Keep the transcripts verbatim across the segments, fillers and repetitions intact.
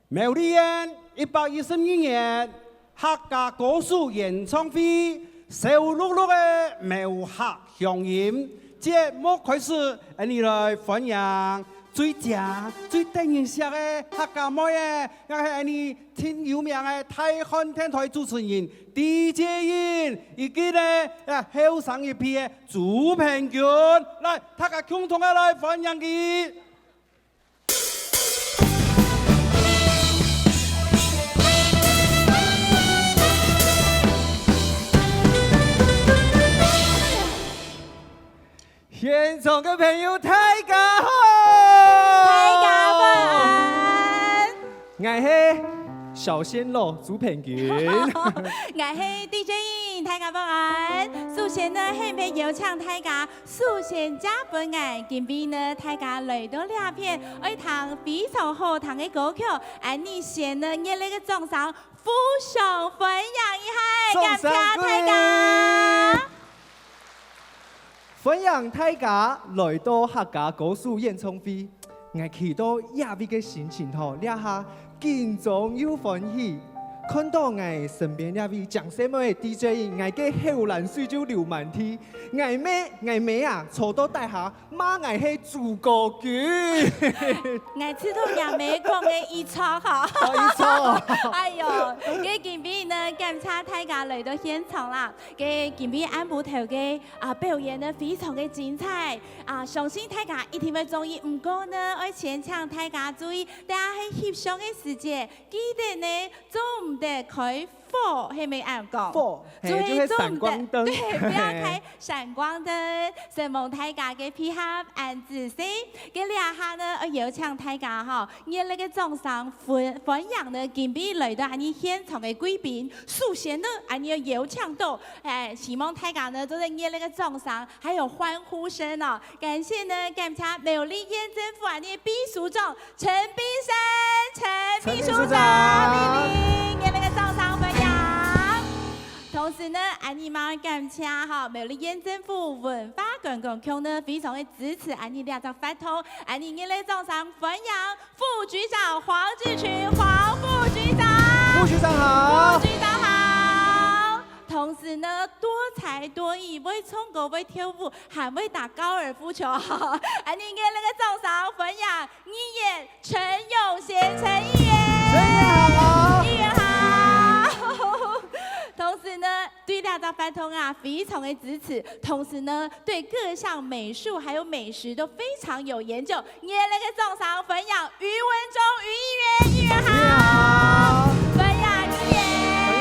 苗栗縣一百一十二年客家歌手演唱會，燒錄錄个苗客鄉音。節目開始，𠊎俚來歡迎最靚、最得人惜个客家妹仔，也係𠊎俚盡有名个大漢電台主持人DJ Yin，以及呢，啊，後生一批个朱平君。來，大家共同个來歡迎佢。 現場个朋友，大家好！大家晚安。𠊎係小鮮肉朱平君。𠊎係DJ Yin，大家晚安。首先呢，先邀請大家 首先，這分𠊎今晡日呢，大家來到這片，愛聽非常好聽个歌曲，恁仔先呢，熱烈个掌聲，互相歡迎一下，掌聲感謝大家。歡迎大家來到客家歌手演唱會。 𠊎企到這位个心情吼，這下緊張又歡喜。看到𠊎身邊這位靚細妹DJ，𠊎个口涎水就流滿地。𠊎姆，𠊎姆啊，坐到底下罵𠊎係豬哥哥。𠊎知道若姆講个一撮吼。哦，一撮。哎喲，該今晡日呢，感謝大家來到現場啦。該今晡日暗晡頭个，啊，表演呢，非常个精彩。 啊，相信大家一定會中意。毋過呢，愛先請大家注意，等下係翕相个時節，記得呢，做毋得開火，係毋係恁樣講？火，嘿，就係閃光燈。做毋得，對，不要開閃光燈。承蒙大家个配合，恁仔細。該這下呢，愛邀請大家吼，熱烈个掌聲歡，歡迎呢，今晡日來到𠊎俚現場个貴賓。首先呢，𠊎俚愛邀請到，哎，希望大家呢，做得熱烈个掌聲，還有歡呼聲哦。 感謝呢，感謝苗栗縣政府恁仔秘書長陳冰山，陳秘書長，陳秘書長。熱烈个掌聲歡迎。同時呢，𠊎俚嘛感謝吼，苗栗縣政府文化觀光局呢，非常个支持𠊎俚這隻活動，𠊎俚熱烈掌聲歡迎副局長黃志群，黃副局長。副局長好。副局長好。同時呢，多才多藝，會唱歌，會跳舞， 還會打高爾夫球，恁仔熱烈个掌聲歡迎議員陳永賢陳議員。陳議員好。議員好。同時呢，對這隻活動啊，非常个支持，同時呢，對各項美術還有美食都非常有研究，熱烈个掌聲歡迎余文忠余議員，議員好。議員好。歡迎議員。歡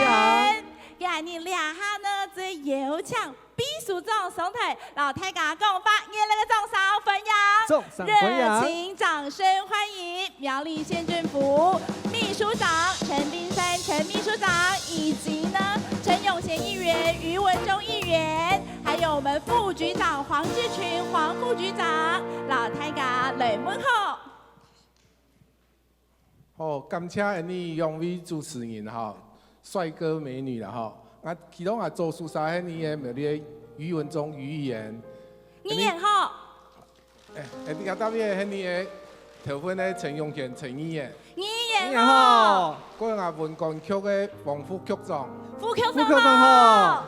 迎。 該恁仔這下呢，就邀請秘書長上台，摎大家講話，熱烈个掌聲歡迎。掌聲歡迎。熱情掌聲歡迎苗栗縣政府秘書長陳冰山陳秘書長，以及呢，陳永賢議員、余文忠議員，還有我們副局長黃志群黃副局長，摎大家來問好。 好，感謝𠊎俚兩位主持人吼，帥哥美女啦吼。啊，其中啊，做事儕係𠊎俚个苗栗个余文忠余議員。議員好。哎，哎，這搭位係𠊎俚个頭份个陳永賢陳議員。議員好。議員好。過來啊，文管局个黃副局長。副局長好。副局長好。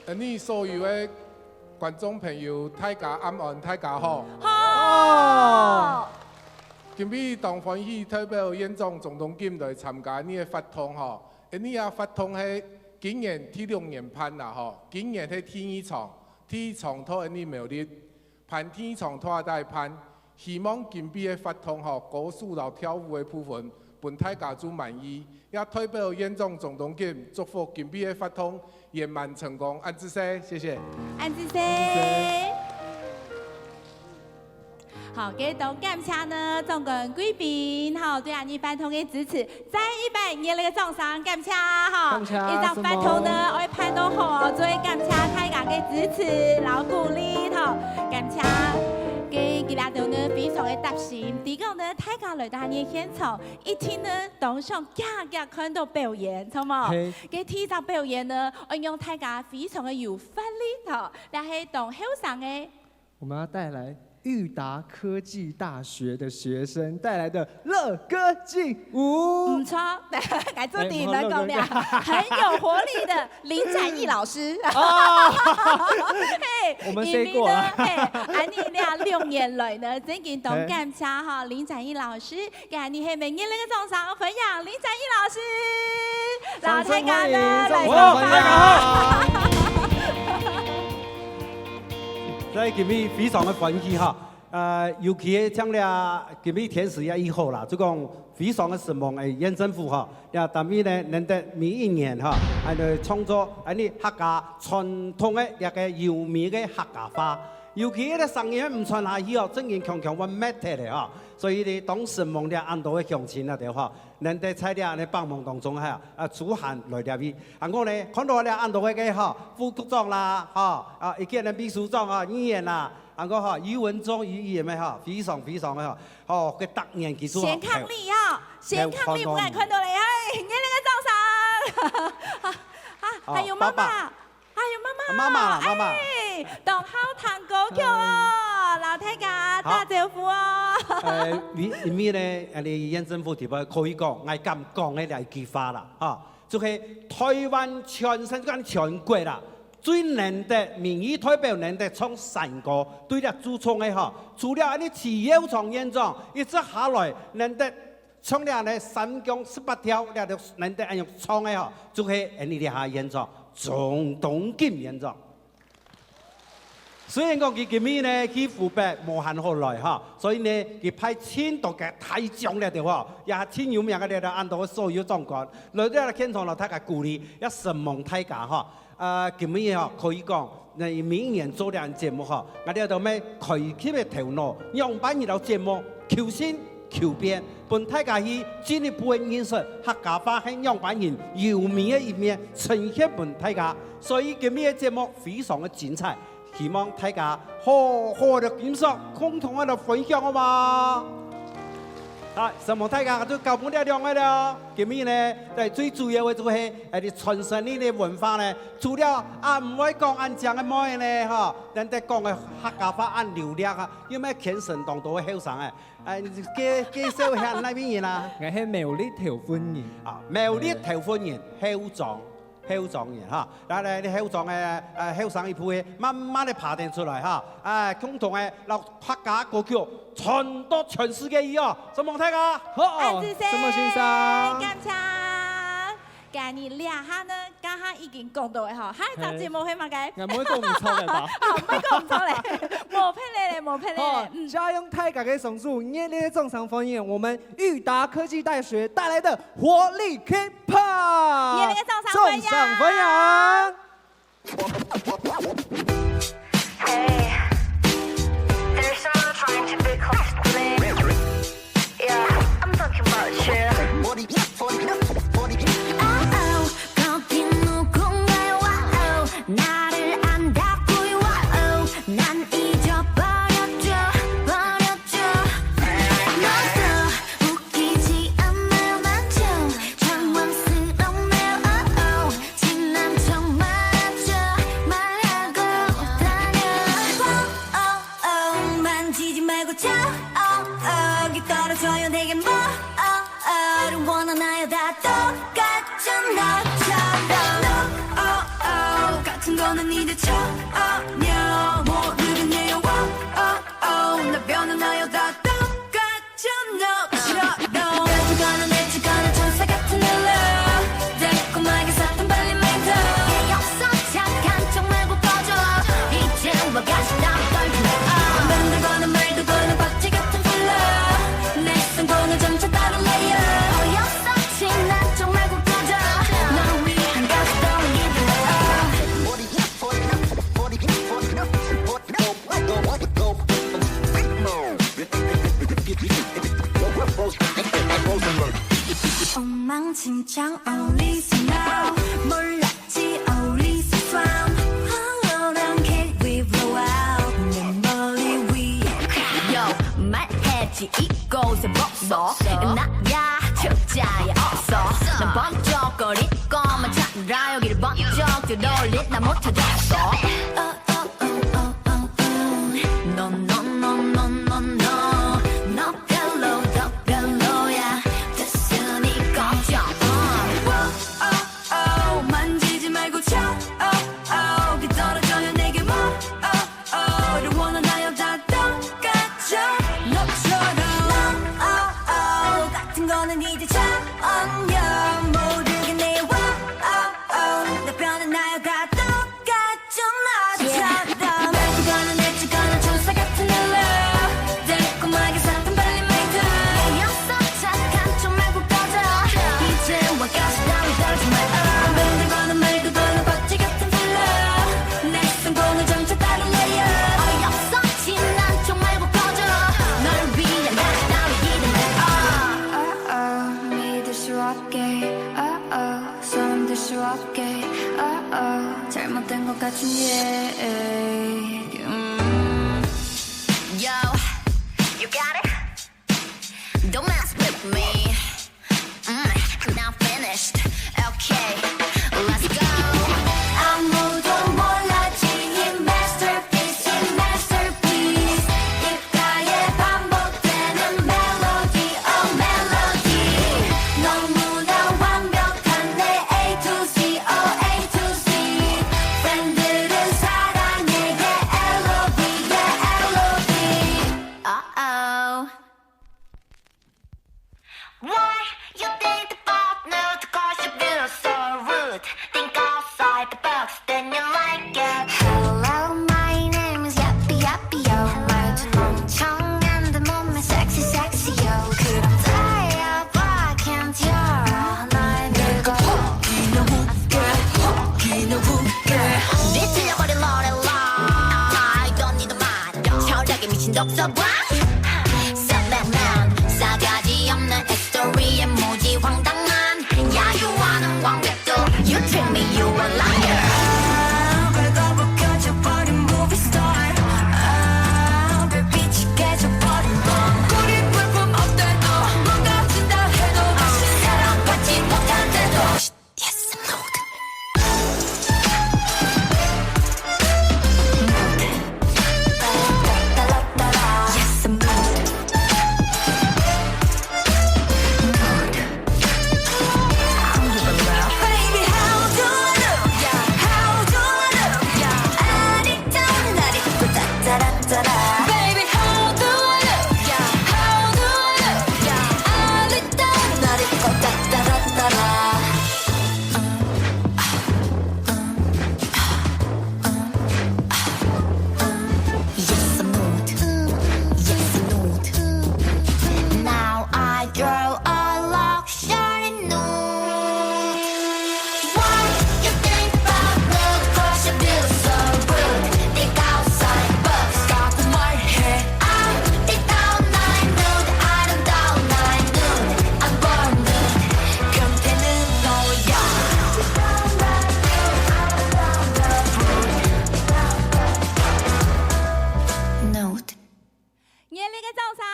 𠊎俚所有个 觀眾朋友，大家暗安，大家好。好。今晡日當歡喜代表縣長鍾東錦來參加𠊎俚个活動吼。𠊎俚个活動係今年第六年辦啦吼，今年係第二場，第一場在𠊎俚苗栗，辦第二場在這搭辦。 希望今晡个活動吼，歌手摎跳舞个部分，分大家做滿意。也代表縣長鍾東錦祝福今晡个活動圓滿成功。恁仔細，謝謝。恁仔細。好，該當感謝呢，掌管貴賓，吼，對𠊎俚活動个支持。 再一擺熱烈个掌聲，感謝吼！感謝，一隻活動呢，承蒙。愛辦到好哦，最感謝大家个支持摎鼓勵吼，感謝。該佢這兜呢非常个貼心，知講呢大家來到𠊎俚現場，一定呢當想遽遽看到表演，著無？嘿。該第一隻表演呢，愛讓大家非常个有活力吼，這係當後生个 我們要帶來育达科技大学的学生带来的乐歌劲舞。毋錯，來做第一个講了，哎，毋好樂歌。很有活力的林展翼老師。哦。嘿，我們say過了。因為呢，嘿，恁呢這六年來呢，真經當感謝哈，林展翼老師，今日係每日个掌聲，歡迎林展翼老師，然後大家呢，掌聲歡迎，來掌聲歡迎。哇，大家好。所以今日非常个歡喜哈。 呃，尤其係像這今日天時也異好啦，就講非常个承蒙誒，縣政府吼，這單位呢，能得每一年吼，恁呢創作恁呢客家傳統个這个優美个客家話，尤其這个聲音毋傳下去哦，真經強強會滅忒个吼。所以呢，當承蒙這恁多个鄉親啊，對吼，能得在這恁呢幫忙當中哈，啊，出汗來這位。啊，我呢，看到這恁多个个吼，副局長啦，吼，啊，以及呢秘書長啊、議員啦， 還過吼，余文忠、余議員个吼，非常非常个吼，吼，佢逐年佢做先看你哦，先看你，不敢看到嘞，哎，你那个掌聲。啊，啊，還有媽媽，爸爸。還有媽媽，媽媽啦，媽媽。哎，當好聽歌曲哦，嗯。摎大家打招呼哦。好。呃，因，因為呢，恁呢縣政府地方可以講，𠊎敢講个這一句話啦，哈，就係台灣全省，全國啦， 最能得民意代表能得唱山歌，對這注重个吼，除了恁呢徐耀昌縣長，一直下來能得唱這呢三江十八調，這就能得恁樣唱个吼，就係恁呢這下縣長鍾東錦縣長。雖然講佢今日呢去湖北無閒好來哈，所以呢佢派盡多个大將了對吼，也盡有名个了，恁多个所有長官，來到現場摎大家鼓勵，也承蒙大家哈。 啊，今日吼，可以講，𠊎每年做這節目吼，𠊎這兜乜開闢个頭腦，仰般去摎節目求新求變，分大家去進一步个認識客家話係仰般形優美个一面，呈現分大家。所以今日个節目非常个精彩，希望大家好好个欣賞，共同个來分享，好無？ 好，承蒙大家，就交分這兩个了。今日呢，在最主要个就係，哎，你傳承你个文化呢，除了啊，毋會講恁靚个妹呢，吼，但得講个客家話恁流利啊，有無牽成當多个後生个？哎，介，介紹一下哪位人啊？𠊎係苗栗頭份人。啊，苗栗頭份人，後莊。 後莊人哈，來來，你後莊个，呃，後生一輩个，慢慢个爬登出來哈，哎，共同个，摎客家歌曲傳到全世界去哦，承蒙大家。好，哎，謝謝。承蒙先生。感謝。今日這下呢，剛剛已經講到个吼，下一隻節目係麼个？嘿。𠊎毋會講毋著个吧？啊，毋會講毋著咧，無騙你咧，無騙你咧，好，嗯。就用大家个雙手，熱烈个掌聲歡迎我們育達科技大學帶來的活力K-pop。熱烈个掌聲歡迎。掌聲歡迎。 Hey, there's someone trying to be close to me. Yeah, I'm talking about you. Oh, oh, 거기 누군가요? Oh, oh, 나를 안다고요? Oh, oh, 난 잊어버렸죠, 버렸죠. 너도 웃기지 않아, 마저 당황스럽네요. Oh, oh, 지난 척 말았죠, 말하고 다녀. Oh, oh, oh, 만지지 말고 자. Oh, oh, 여기 떨어져요 내게 뭐. Oh, oh, 를 원하나요? 다 똑같죠, 너처럼. No, oh, oh, 같은 거는 이제 전혀 모르겠네요. Oh, oh, oh, 나 변하나요? 다 똑같죠, 너처럼. 내 주관은 내 주관은 천사 같은 일. 달콤하게 사탕 발린 멘트. 없어, 잠깐 척 말고 꺼져. 이제 와 가시 땀 떨지 마. 만들거나 말들거나 박쥐 같은 필러. 내 성공을 점쳐 다른 layer. 어이없어, 지난 척 말고 꺼져. 널 위한 가시 더 give it up. 엉망진창 어디서 나. 몰라 지 어디서 ሷ. 황홀한 게 we blow out 내 머리 위에. Yo, 말해지 이곳에 복서. 나야 적자에 없어. 난 번쩍거릴 것만 찾아 여기를 번쩍 들어올린 나 못 찾았어. Oh, oh, oh, oh, oh, oh. No, no, no, no, 이제 전혀 모르겠네. Wow, oh, 내 편은 나야 다 똑같죠. 나도 Yeah. 사람 말고 거는 내 주거는 천사 같은 내 love. 달콤하게 사탕 발린 말들. 내 녀석 착한 척 말고 꺼져. 이제 와가시 따위 떨지 마. 어. 만들거나 말고 거는 거지 같은 feel. 내 성공은 점점 다른 layer. 어이없어. 지난 척 말고 꺼져. 널 위해 나 따위 이른 어. Uh-oh, 믿을 수 없게. Uh-oh, 소름 들 수 없게. Uh-oh, 잘못된 것 같은 얘기. 음. Yo, you got it? Don't mess with me. Mm, I'm not finished. Okay, let's go. 아무도 몰라 지금 masterpiece, 이 masterpiece. 입가에 반복되는 melody, oh melody. 너무나 완벽한 내 A to Z, oh A to Z. 팬들은 사랑해, yeah, L O V, yeah, L O V. Uh-oh. Why you think about nude? 'Cause you feel so rude. Think outside the box, then you like it. Hello, my name is Yappy Yappy Yo. 말투 멍청한데 몸에 sexy sexy yo. 그럼 다이아 black and yellow. 날 늙어. 이 너무 웃겨. 이 너무 웃겨. 뒤틀려버린 Lorelai. I don't need a man. 철학에 미친 독서광. Self-made man. 싸가지 없는 story에 뭐지 황당한. 야유하는 관객도. You treat me, you a liar. 아, 걸 거부켜져버린 movie star. 아, 불빛이 깨져버린 밤. 우리 불금 어때 너. 망가진다 해도 다시 사랑받지 못할 때도. Yes, I'm not. Yes, I'm not. Baby, how do I look? Yeah, how do I look? Yeah, 아리따운 날 입고 따따라따라. Baby, how do I look? Yeah, how do I look? Yeah, 아리따운 날 입고 따따라따라. Yes, I'm nude. Yes, I'm nude. Now I draw a luxury nude. Why you think about nude? 'Cause you feel so rude. Think outside the box. 자꾸 말해. 아리따운 나의 nude. 아름다운 나의 nude. I'm born nude. 변태는 너야. Note. 热烈个掌声！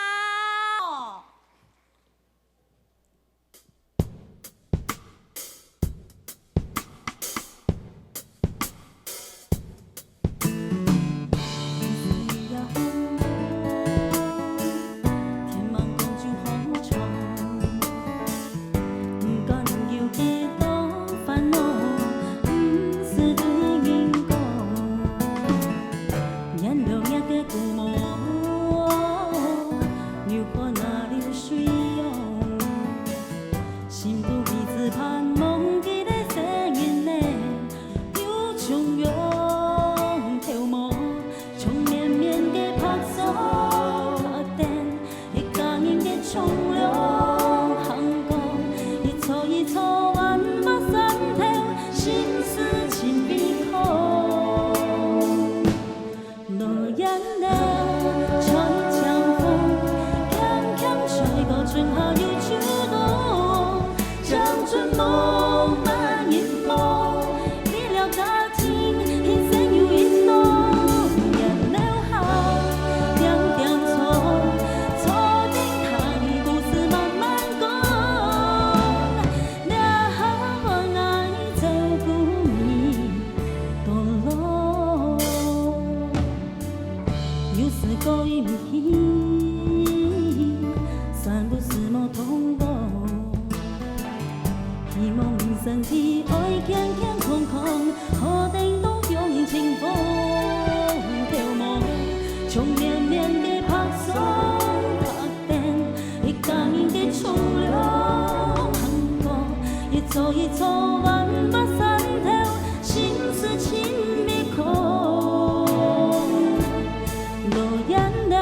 心肚一直盼望佢个生日呢，又重陽頭望，重綿綿个白晝，白天，一家人个重陽行光，一座一座萬壩山頭，心事盡微空。 落葉仔吹清風，輕輕吹過春夏又秋冬，青春無麼人幫，為了家庭犧牲又運動，也留下點點錯，錯定他的故事慢慢講。若還愛照顧你到老。 有時過意毋去，散步時無同路。希望你身體愛健健康康，好等到中情風頭望，重綿綿个白晝，白天，一家人个重量。昨晚把山头心事尽没空，落烟了，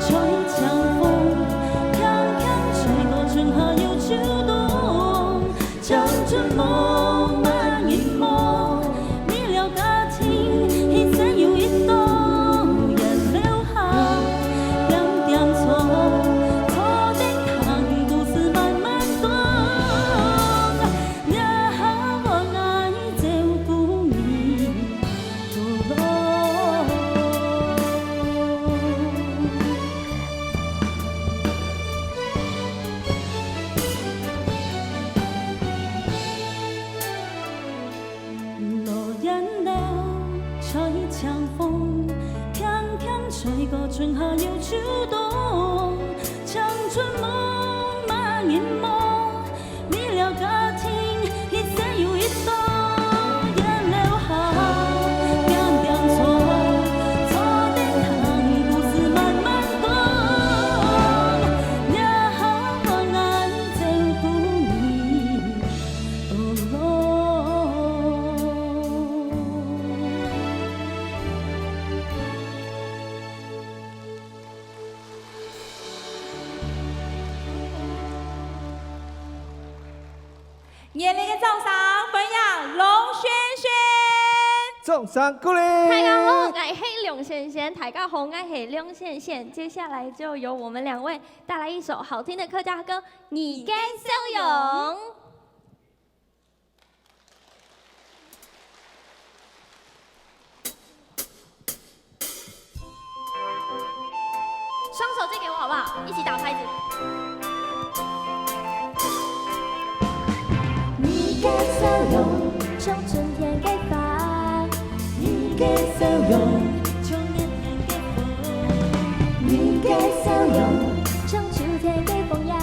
吹清风，轻轻吹过，春夏又秋冬，青春梦满眼梦，你了家庭，一生有一冬，也留下点点错，错点糖，故事慢慢懂。 也好，我爱照顾你。落烟了，吹清风，轻轻吹过，春夏又秋冬，青春梦满眼梦。 你了家庭，一生有一冬，也留下点点错，错点糖，故事慢慢懂。也好，我爱照顾你。哦。 热烈个掌声，欢迎龍璇璇！掌聲鼓勵！大家好，我係龍璇璇。大家好，我係龍璇璇。接下來就由我們兩位帶來一首好聽的客家歌《你个笑容》。 雙手借給我好不好？一起打拍子。你个笑容像春天个花，你个笑容像熱天个風，你个笑容像秋天个風呀，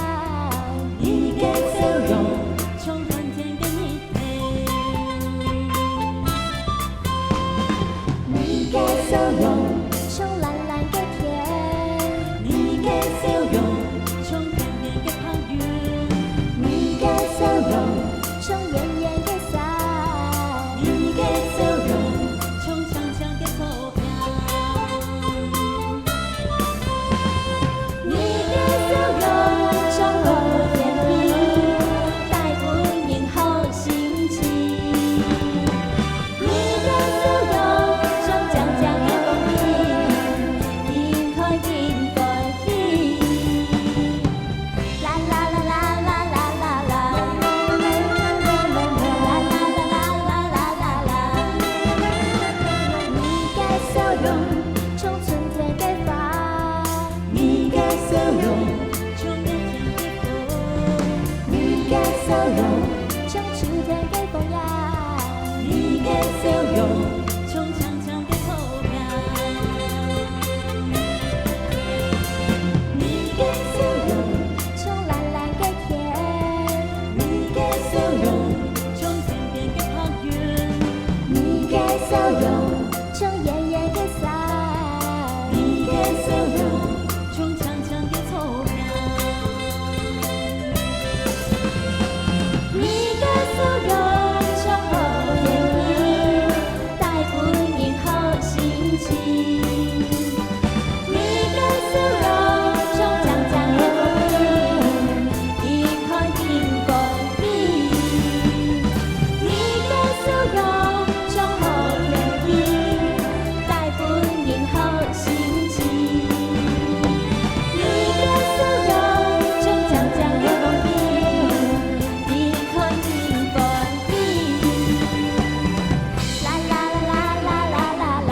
你个笑容像春天个日 你个笑容像藍藍个天，你个笑容像片片个白雲，你个笑容像圓圓个山，你个笑容像青青个草坪。 你个笑容像好天氣，帶分人好心情。你个笑容像靚靚个風景，緊看緊歡喜。啦啦啦啦啦啦啦啦，啦啦啦啦啦啦啦。你个笑容像春天个花， 你个笑容像熱天个風，你个笑容像秋天个風呀，你个笑容像青青个草坪。你个笑容像藍藍个天，你个笑容像片片个白雲，你个笑容 像圓圓个山，你个笑容像青青个草坪。你个笑容像好天氣，帶分人好心情。你个笑容像靚靚个風景，緊看緊歡喜。 你个笑容像好天氣，帶分人好心情。你个笑容像靚靚个風景，緊看緊歡喜。啦啦啦啦啦啦啦啦。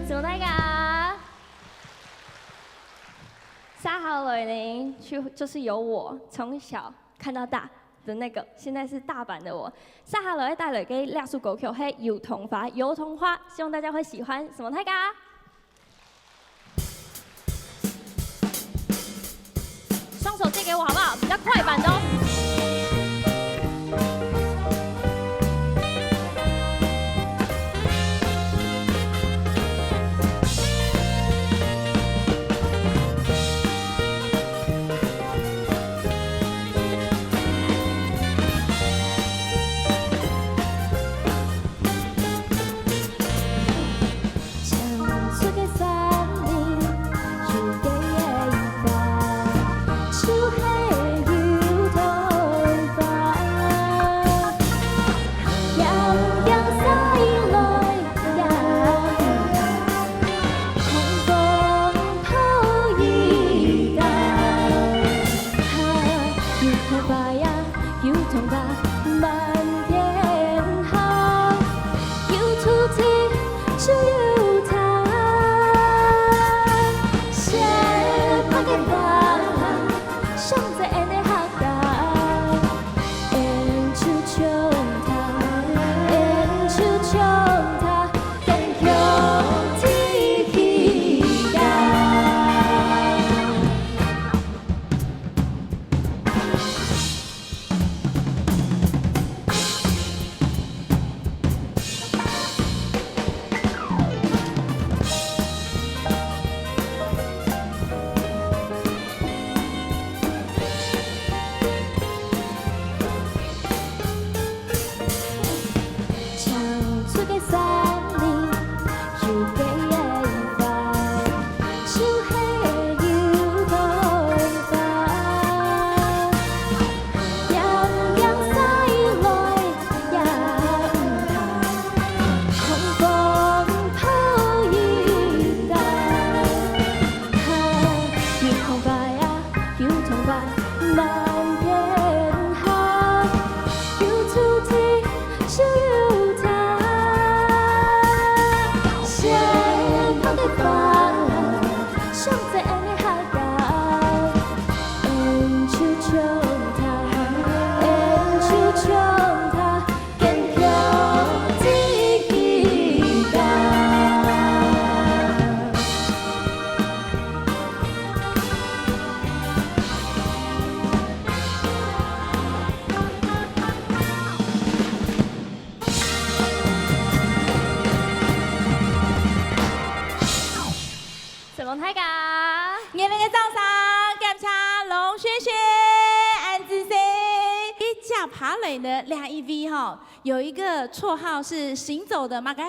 什么那个啊？撒哈罗呢，就，就是由我从小看到大的那个，现在是大版的我。撒哈罗带来的那首歌曲是《油桐花》，油桐花，希望大家会喜欢。什么那个啊？ 双手借给我好不好？比较快板的哦。花呀，油桐花满天下，有土地就有他。雪白个花，镶在俺个客家。俺就像他，俺就像他，堅強的氣概。 唱出个山里有个花，就係油桐花。涼涼曬來也毋怕，寒風透一帶。哈，油桐花呀， 油桐花滿天下，有土地就有他。雪白个花，镶在俺个客家。俺就像他，俺就像他， 堅強的氣概。承蒙大家。熱烈个掌聲，感謝龍軒軒、安子生。一接下來呢，這一位吼，有一個綽號是行走的麼个？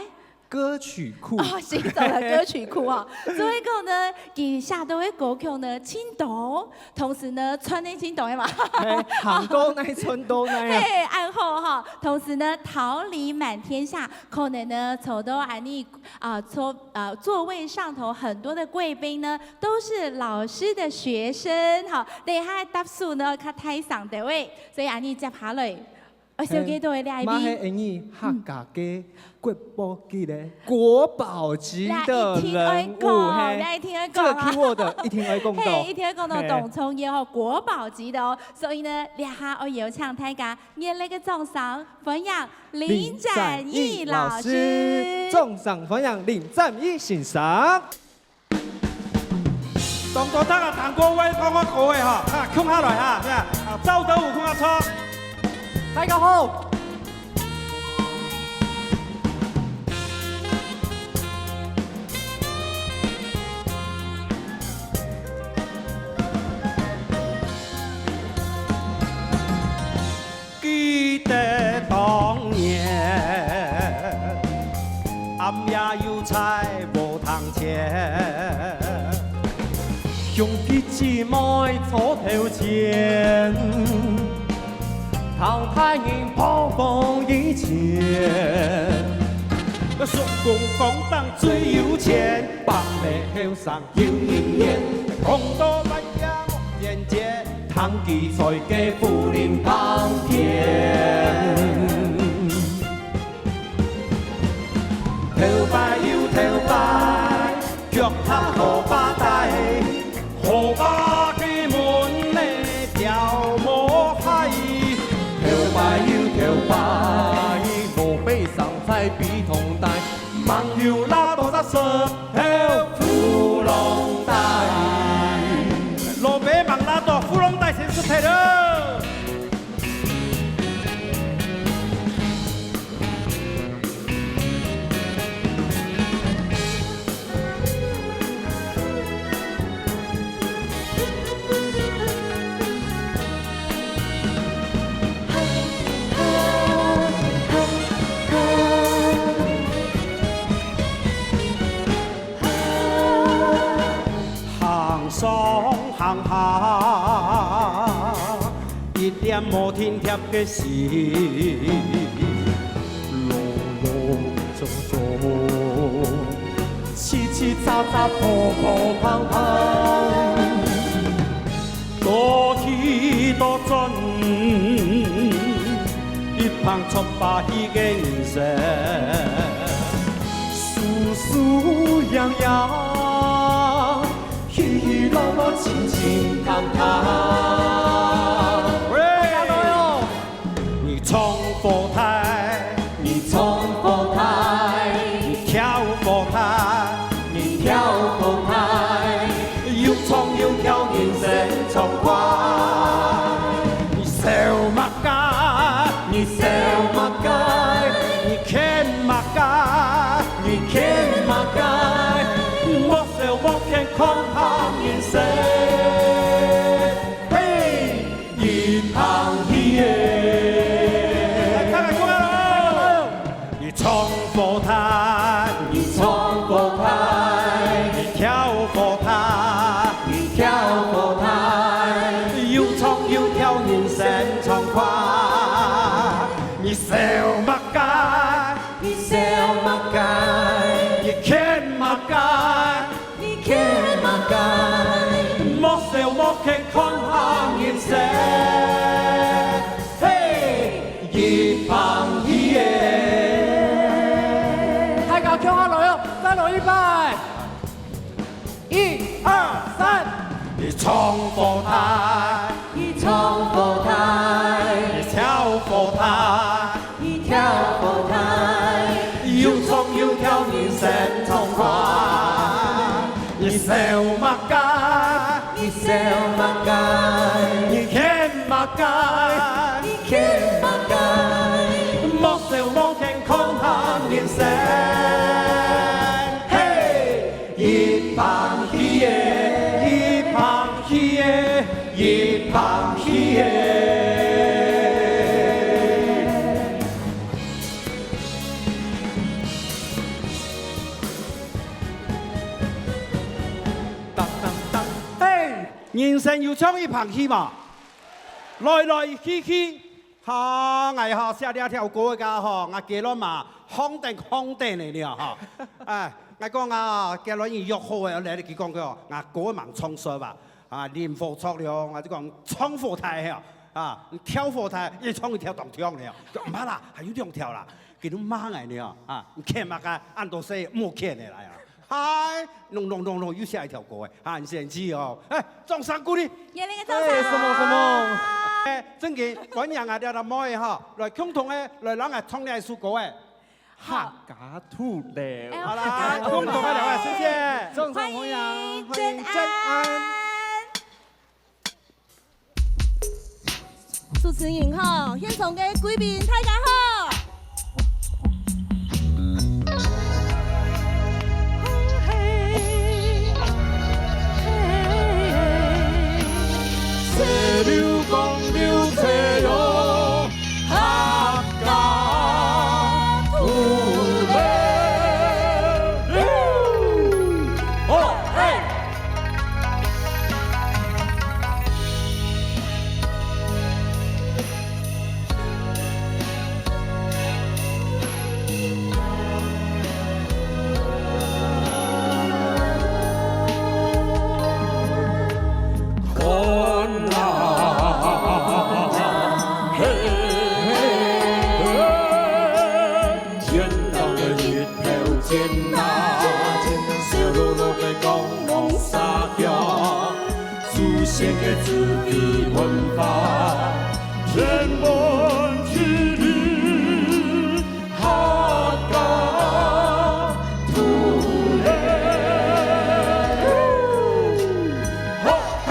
歌曲庫。哦，行走的歌曲庫哦。所以講呢，佢寫到个歌曲呢，盡多，同時呢，穿个盡多个嘛。嘿，行到哪穿到哪啊。嘿，恁好哈。同時呢，桃李滿天下，可能呢，坐到恁呢 啊，座，呃，座位上頭很多的貴賓呢，都是老師的學生，哈，等一下答數呢，較大聲个喂，所以恁呢接下來，呃，小姐到位這一位。嘛係恁呢，客家个國寶級个，國寶級的人物，這一定愛講，嘿，這一定愛講啊。這個keyword一定愛講到。嘿，一定愛講到，嘿。當重要吼，國寶級的哦。所以呢，這下愛邀請大家熱烈个掌聲，歡迎林展翼老師。掌聲歡迎林展翼先生。 當多大家聽過會講个歌个哈，啊，共下來哈，係啊，啊，趙德武共下唱。大家好。 記得當年，暗夜又在禾埕前，兄弟姊妹坐頭前，頭大人暴風雨前，叔公講當最有錢，伯姆後生 有人緣，講到半夜無邊界，聽佢在該武陵旁邊。頭擺又頭擺，腳踏河壩底，河壩个門裡吊毛蟹。頭擺又頭擺，老百姓在被動底，網友拉到隻手。 烏龍帶。老伯忙啦到，烏龍帶先出忒了。行上行下，一點無停歇个時，囉囉嗦嗦，嘁嘁喳喳，砰砰砰砰。 到去到轉，放逐把戲个人生，輸輸贏贏，喜喜樂樂，親親談談。喂！你唱火大，你唱火大，你跳火大， 你跳火大，又唱又跳，人生暢快。你愁麼个？你愁麼个？你譴麼个？你譴麼个？莫愁莫譴，看下人生。嘿！ 一捧喜耶。來，大家過來咯！你唱火大，你唱火大，你跳火大，你跳火大，又唱又跳，人生暢快。你愁麼个？你愁麼个？你譴麼个？ 你譴麼个？莫愁莫譴，看下人生。嘿，一捧喜耶！大家共下來哦，再來一擺！一、二、三！你唱火大， 你唱火大，你跳火大，你跳火大，又唱又跳，人生暢快。你愁麼个？你愁麼个？你譴麼个？你譴麼个？莫愁莫譴，看下人生。嘿！ 一捧喜耶，一捧喜耶，一捧喜耶。當當當，嘿，人生有像一捧喜嘛，來來去去， 哈，𠊎哈寫這條歌个吼，𠊎結論嘛，放等放等个了吼。哎，𠊎講啊，結論已約好个，來得及講个哦，𠊎歌吂唱煞啊，啊，臨火著了，𠊎就講唱火大个哦，啊，跳火大，一唱一跳當暢了，就毋怕啦，還有兩條啦，佢都罵𠊎了，啊，你譴麼个，恁多歲，莫譴个啦呀。 嗨，弄弄弄弄，又寫一條歌哎，很神奇哦！哎，掌聲鼓勵。熱烈个掌聲。哎，什麼什麼？哎，正經，歡迎啊，這兜妹哈，來共同个，來讓𠊎唱這一首歌哎。客家土樓。哎，好啦，共同个來，謝謝。掌聲歡迎，歡迎建安。 主持人好，現場个貴賓大家好。看啊，嘿，嘿，嘿，天亮个日頭前啊，燒烙烙个光芒射下，祖先个智慧文化，天文地理。 客家土樓。好，嘿！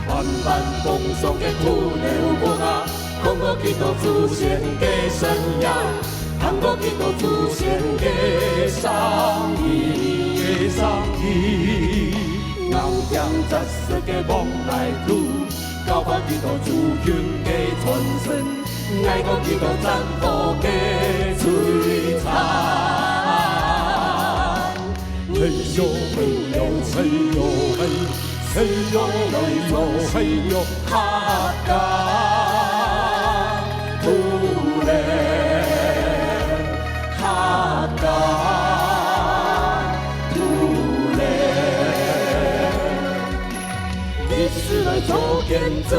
萬般風霜个土樓屋啊，看過幾多祖先个身影， 行過幾多祖先个聲音，个聲音。咬緊紮實个黃泥土，交付幾多族群个傳承，挨過幾多戰火个摧殘。嘿喲嘿喲嘿喲嘿。 嘿喲嘿喲嘿喲，客家土樓，客家土樓。你歷史來做見證，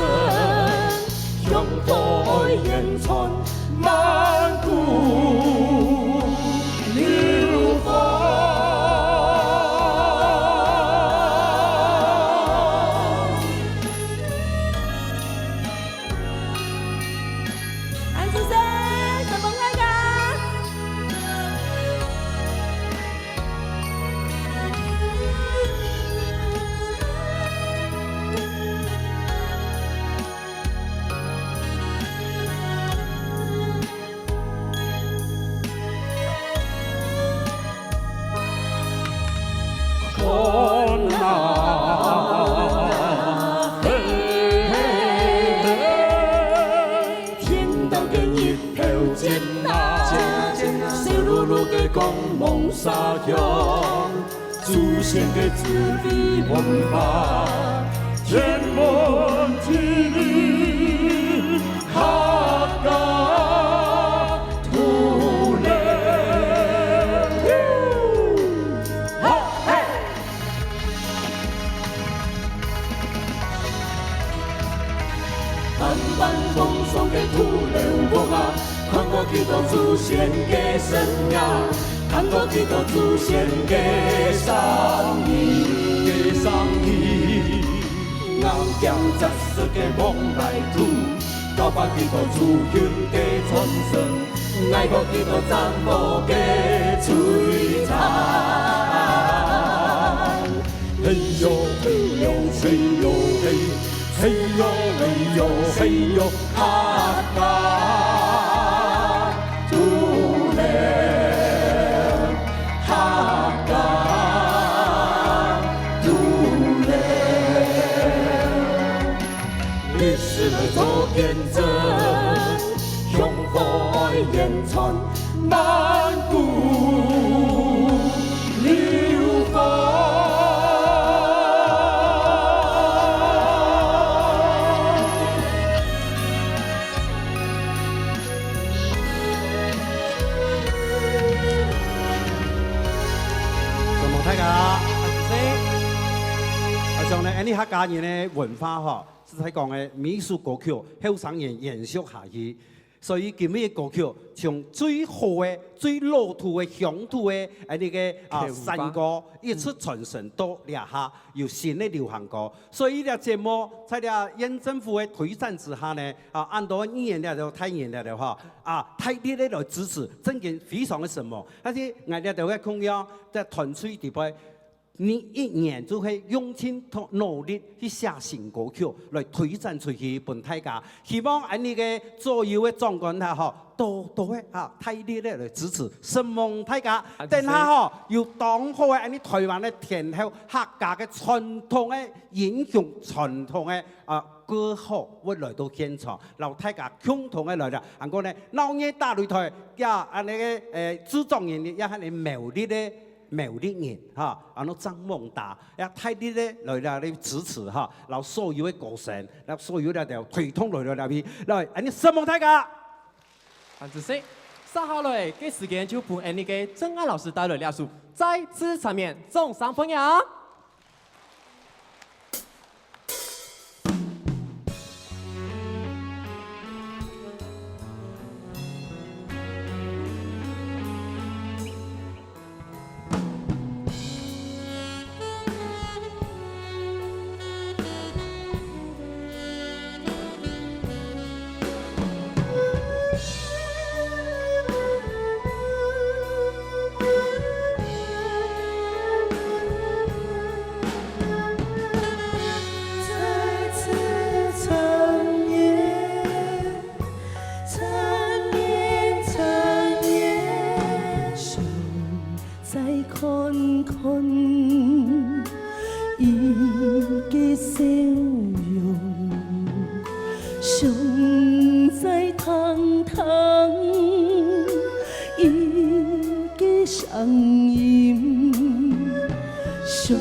香火愛延傳，萬古流芳。恁仔細，承蒙大家。 看啊，嘿，嘿，嘿，天頂个日頭尖啊，尖啊，尖啊，燒熝熝个光芒射向，祖先个智慧文化，天文地理，客家土 看萬風霜个土樓屋啊，看過幾多祖先个身影，看過幾多祖先个聲音，个聲音。咬緊扎實个黃泥土， 交分幾多族群个傳承，挨過幾多戰火个摧殘。嘿喲，嘿喲，嘿喲，嘿，嘿喲，嘿喲，嘿喲，客家土樓，客家土樓。 歷史來做見證，香火愛延傳，萬古流芳。承蒙大家，多謝。啊，像呢，𫣆俚客家人个文化吼， 實在講个，每一首歌曲，後生人延續下去。所以今日个歌曲，從最好个、最老土个、鄉土个，啊，該个，啊，山歌，一直傳承到這下，有新个流行歌。所以這節目在這縣政府个推展之下呢，啊，恁多藝人了，大人了，哈，啊，大力个來支持，真經非常个承蒙。但是𠊎這兜个朋友，在團隊裡背， 你一年就會用盡努力去寫新歌曲來推展出去分大家。希望𫣆俚个左右个長官啦吼，多多个哈，大力个來支持，承蒙大家。啊，等下吼，有當好个𫣆俚臺灣个天后客家个傳統个英雄傳統个，啊，歌后會來到現場，摎大家共同个來了。還過呢，鬧熱打擂台，也恁呢个，誒，製作人也喊你苗栗个 苗栗人，哈，安到正猛打，也大力个來這裡支持，哈，摎所有个歌聲，摎所有个推動來到這裡，來，恁呢承蒙大家。恁仔細，接下來个時間就分𫣆俚个正安老師帶來這首《再次纏綿》，掌聲歡迎。再次缠綿，缠綿，纏綿，想再看看伊个笑容，想再聽聽 伊个聲音，想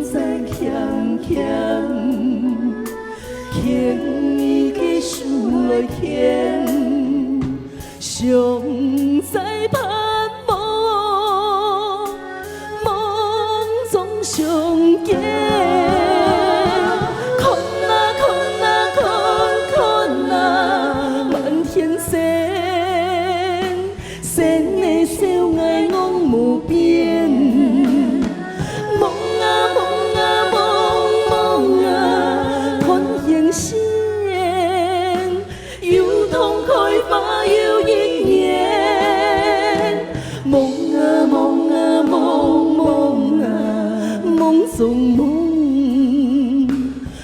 再牽牽，牽伊个手來牽，想再盼望，夢中相見，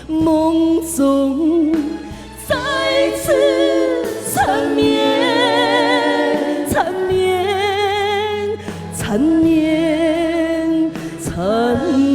夢中再次纏綿，纏綿，纏綿，纏綿。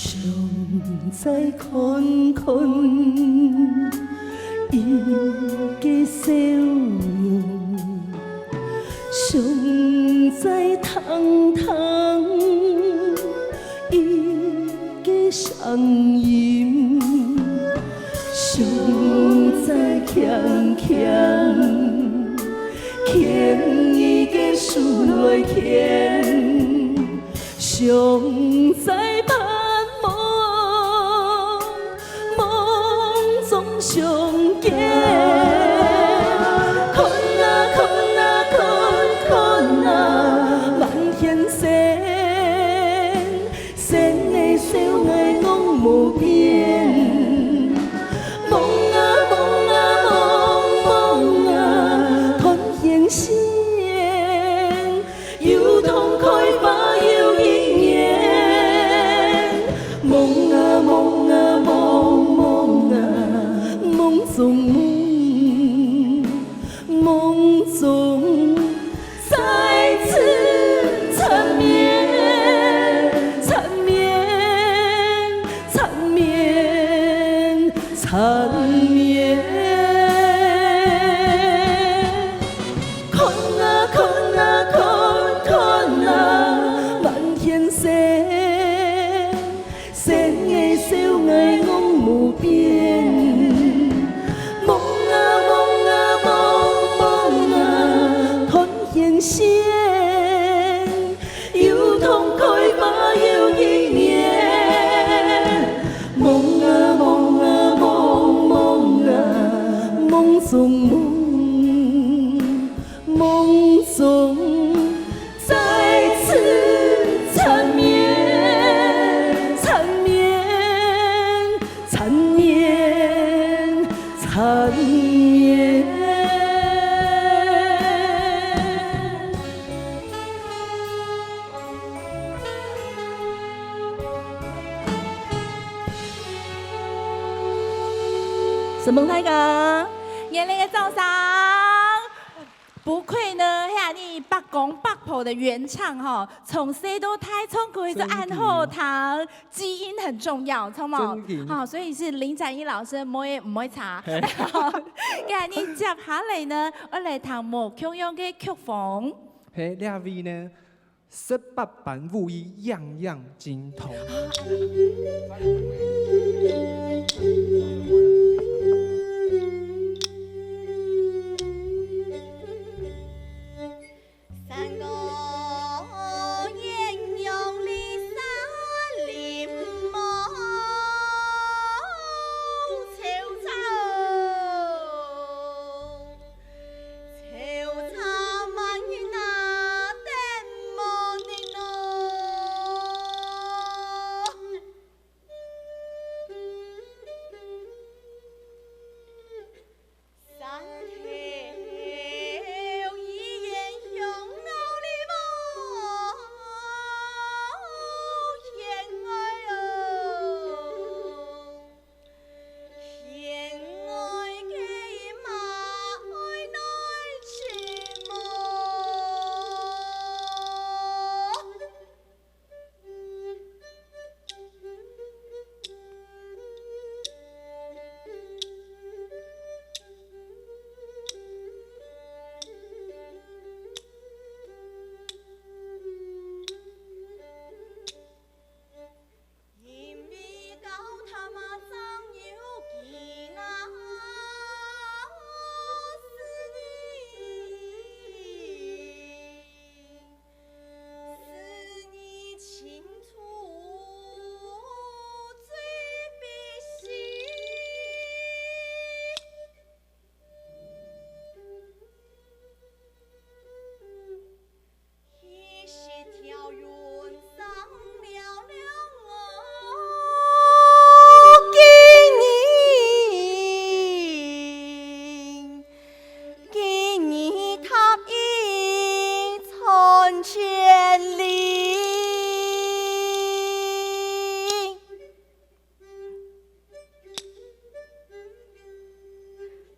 想再看看伊个笑容，想再聽聽伊个聲音，想再輕輕牽伊个手來牽。 想再盼望，夢中相見。看啊，看啊，看，看啊，滿天星，星仔笑𠊎攏無變。夢啊，夢啊，夢，夢啊，看現實。 又痛開花又一年。夢啊，夢啊，夢，夢啊，夢中夢，夢中再次纏綿，纏綿，纏綿，纏綿。 看啊，看啊，看，看啊，滿天星，星仔笑𠊎攏無變。夢啊，夢啊，夢，夢啊，看現實。 又痛開花又一年。夢啊，夢啊，夢，夢啊，夢中夢，夢中再次纏綿，纏綿，纏綿，纏綿。 承蒙大家，熱烈个掌聲。不愧呢，係恁呢伯公伯婆个原唱吼，從細到大唱歌就恁好聽，基因很重要，著無？真的。好，所以係林展翼老師，毋會，毋會差。好，該恁呢接下來呢，𠊎來聽無共樣个曲風。係，這位呢， 十八般武藝樣樣精通。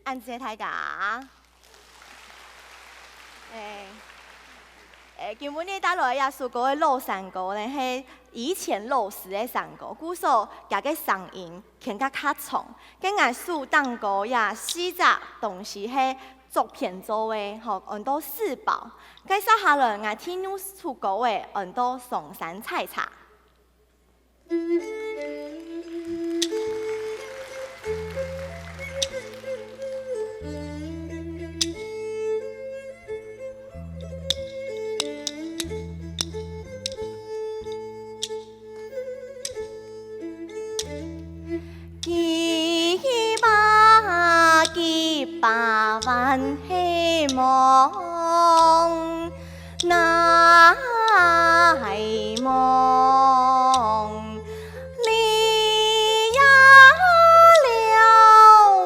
恁仔細大家。欸，欸，今晡日帶來這首歌个老山歌呢，係以前老式个山歌，故所厥个聲音牽較較長。該𠊎手頂高這四隻東西係竹片做个，吼，安到四寶。該接下來𠊎第二首歌仔安到上山採茶。 幾百幾百萬希望，哪係望，你呀了，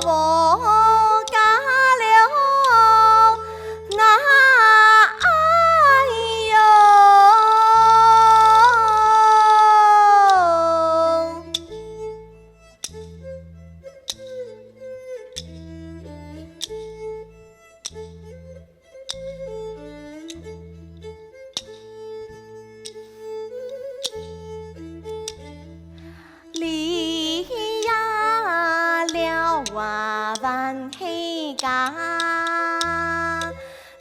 我家了， 那哎喲。 你呀了，我還係家，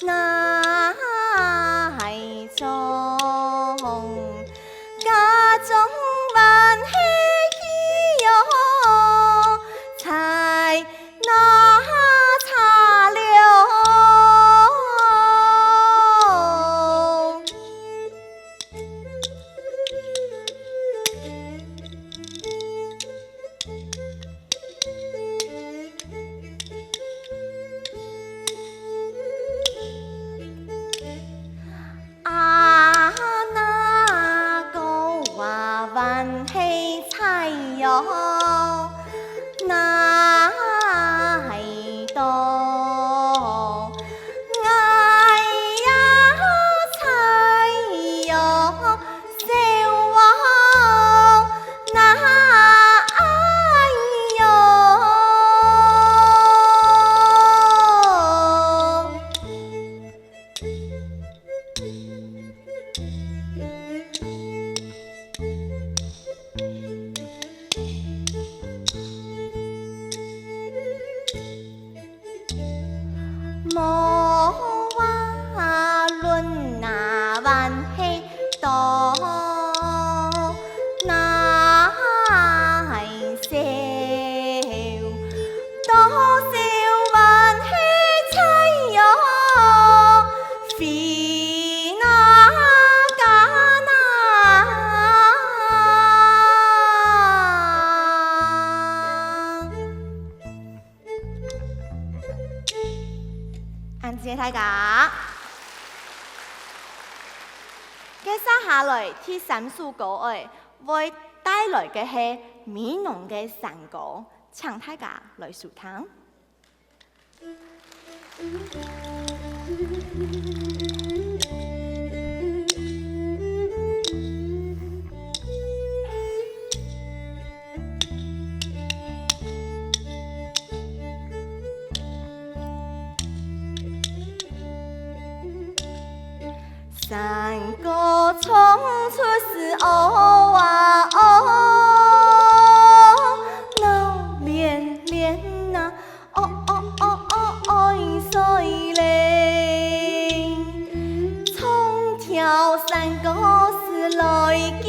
哪係種，家種還係有，在 那茶樓。 啊，那个娃娃係菜哟，那係多，哎呀，菜哟，小哦，那哎哟。 莫话论那还多，那还少，多少还是菜哟，非那加那。 恁仔細大家。該接下來第三首歌仔會帶來个係美濃个山歌，請大家來收聽。 山歌唱出是哦啊哦，闹连连呐，哦哦哦哦，哀哉嘞。唱条山歌是来见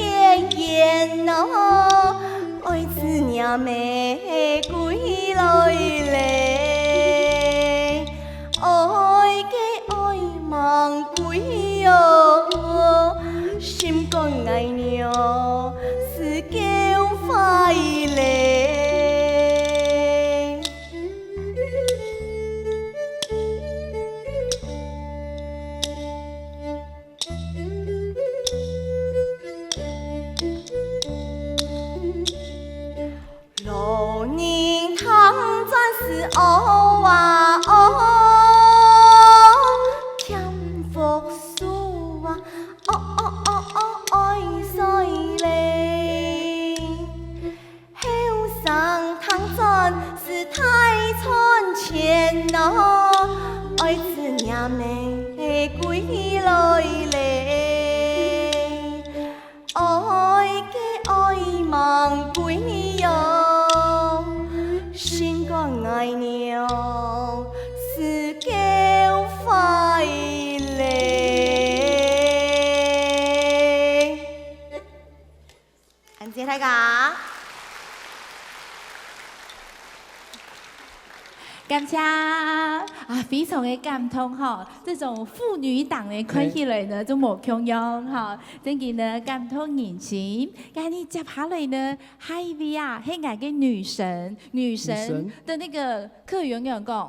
雁哦，哀子若妹归来嘞。 哀个哀吂歸哦，心肝哀娘是叫坏嘞。 老人听转是喏，愛思念的歸來咧，愛个愛望歸陽，心肝愛娘思狗懷咧。恁謝大家。感謝啊，非常的感動吼，這種父女檔呢，看起來呢，嘿。就無共樣吼，真經呢感動人心。該你接下來呢，下一位啊，係𠊎个女神，女神女神。的那個客語仰講？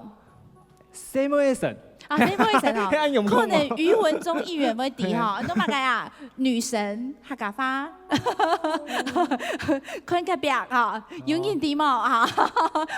細妹仔神。啊，細妹仔神哦，恁樣講嘛。可能余文忠議員會知吼，嘿。你麼个啊？女神客家話。看隔壁吼，有人知無？哦。哈，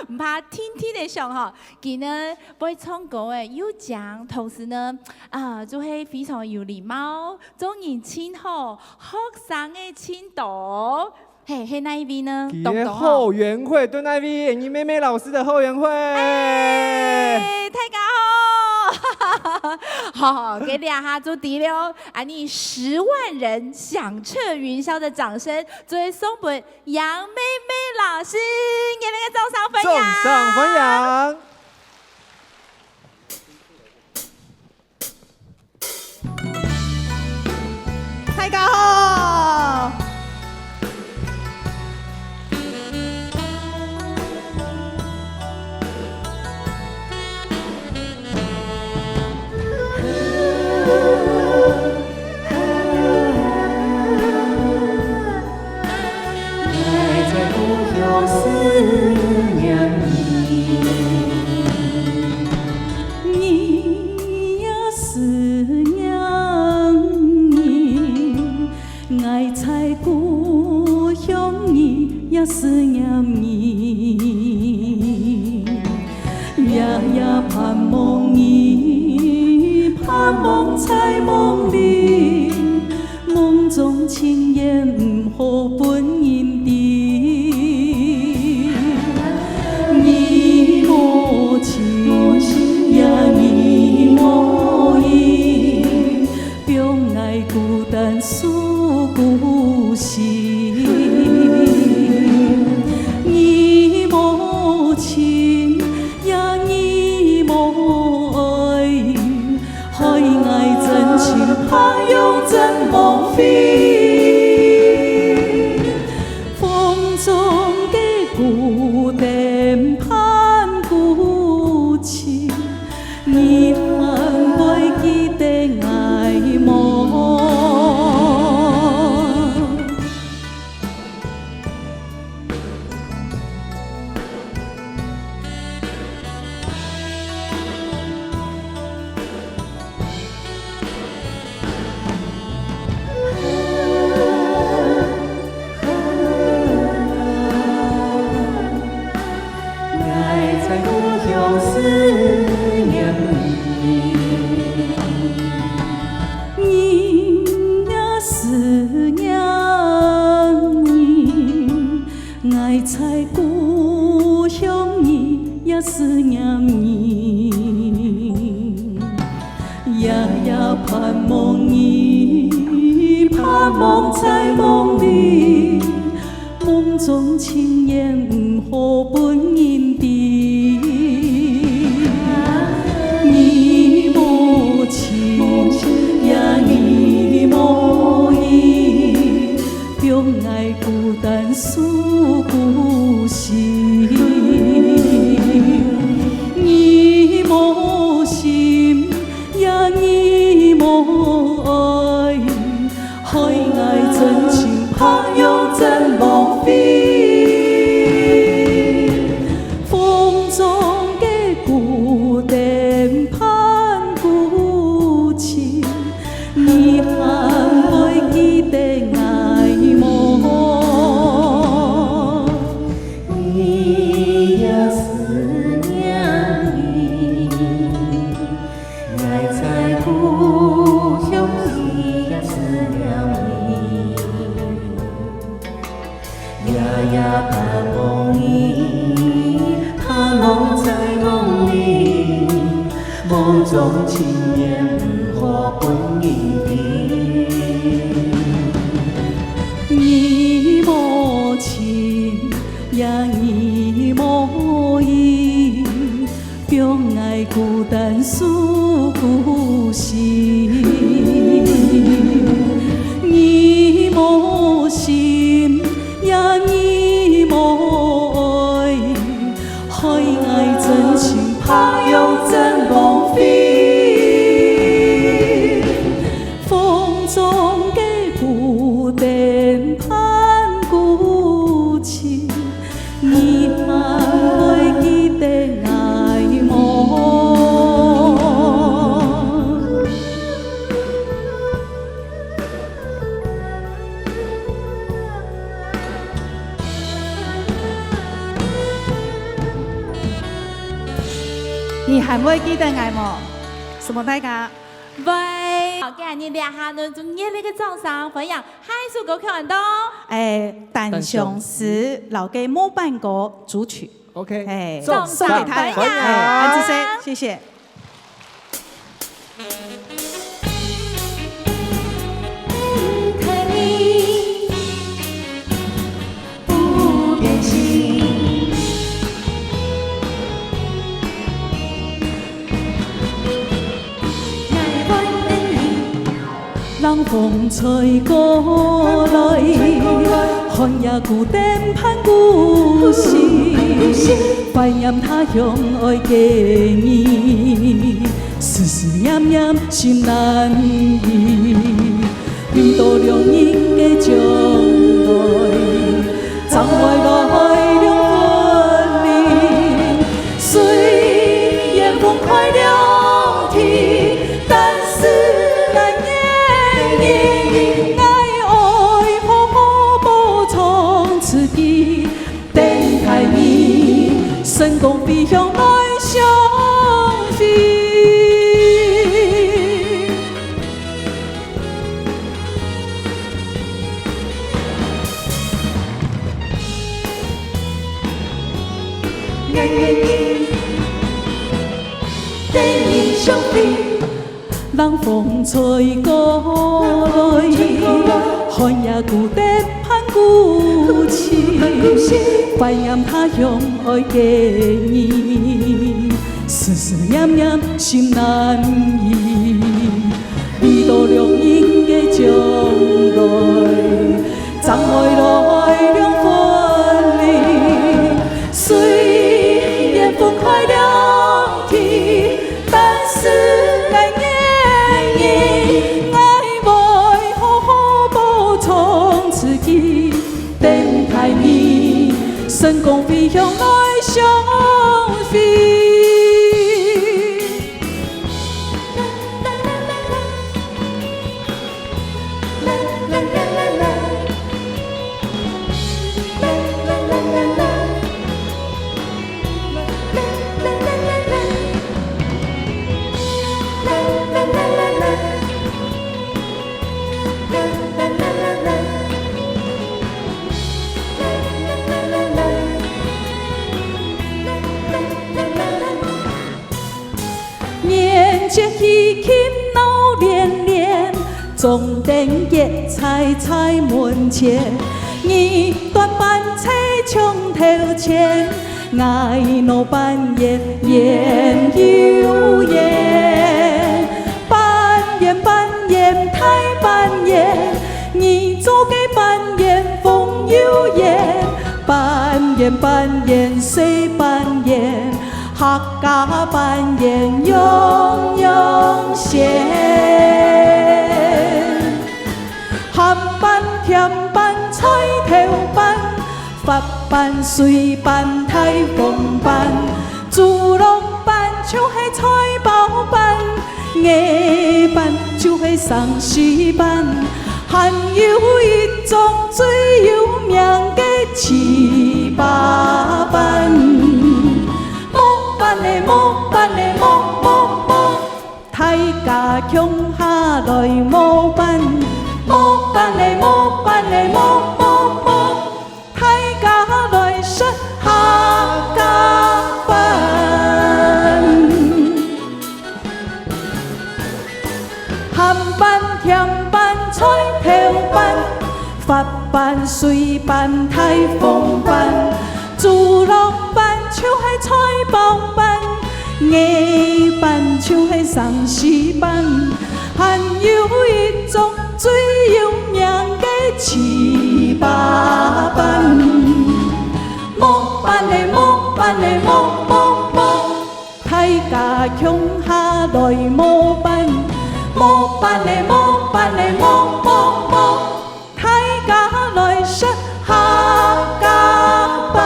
毋怕天天來想吼。佢呢，會唱歌誒，又靚，同時呢，啊，就係非常有禮貌，做人盡好，學生誒盡多。 嘿，係哪一位呢？佢个後援會，對哪一位？你妹妹老師的後援會。哎，大家好。好，該這下就知了。啊，你十萬人響徹雲霄的掌聲，就會送分楊妹妹老師，熱烈个掌聲歡迎。掌聲歡迎。 大家好。種情緣如何分人知？你無情，也你無意，放𠊎孤單思故鄉。你無心，也你無愛， 害𠊎真情白用真浪費。風中个布燈盼孤星，你還會記得𠊎無？ 你還會記得𠊎無？承蒙大家。會。好，今日這下呢，用熱烈个掌聲歡迎下一首歌曲安到。誒，單相思，摎个模範歌主題曲。OK，誒，送送給他，歡迎。誒，安之星，謝謝。 冷風吹過來，寒夜孤單盼孤星，懷念他鄉愛个人，思思念念心難移。為著兩人个將來， 正會來兩分離。雖然分開兩地，但是𠊎願意，𠊎愛好好保重自己。等待你，乘風飛翔來相會。 冷風吹過來，寒夜孤單盼孤星，懷念他鄉愛个人，思思念念心難移。 為著兩人个將來，正會來兩分離。雖然分開兩地，但是𠊎願意，𠊎會好好保重自己，等待你，乘風飛翔來相會。 年節喜慶鬧連連，掌燈結綵在門前。你端粄在牆頭前，𠊎拿粄圓圓又圓。粄圓粄圓大粄圓，你做个粄圓紅又圓。粄圓粄圓細粄圓， 客家粄圓樣樣鮮。鹹粄、甜粄、菜頭粄，發粄、水粄、大紅粄，豬籠粄就係菜包粄，艾粄就係生絲粄，還有一種最有名个粢粑粄。 糜粄仔，糜粄仔，糜糜糜，大家共下來糜粄。糜粄仔，糜粄仔，糜糜糜，大家來食客家粄。水粄、大風粄、豬肉粄，就係菜包粄，艾粄就係生死粄，還有一種最有名个糍粑粄。木粄仔，木粄仔，木，木，木，大家共下來摸粄。木粄仔，木粄仔，木，木，木， 大家來食客家粄。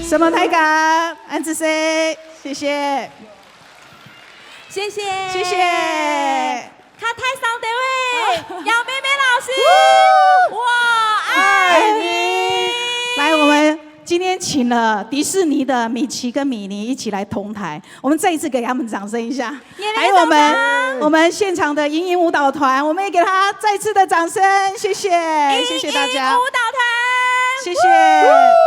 承蒙大家，恁仔細，謝謝。謝謝。謝謝。 較大聲兜仔，楊妹妹老師，我愛你。來，我們今天請了迪士尼的米奇跟米妮一起來同台，我們再一次給他們掌聲一下。熱烈的掌聲。還有我們，我們現場的瑩瑩舞蹈團，我們也給他再次的掌聲，謝謝，謝謝大家。瑩瑩舞蹈團。謝謝。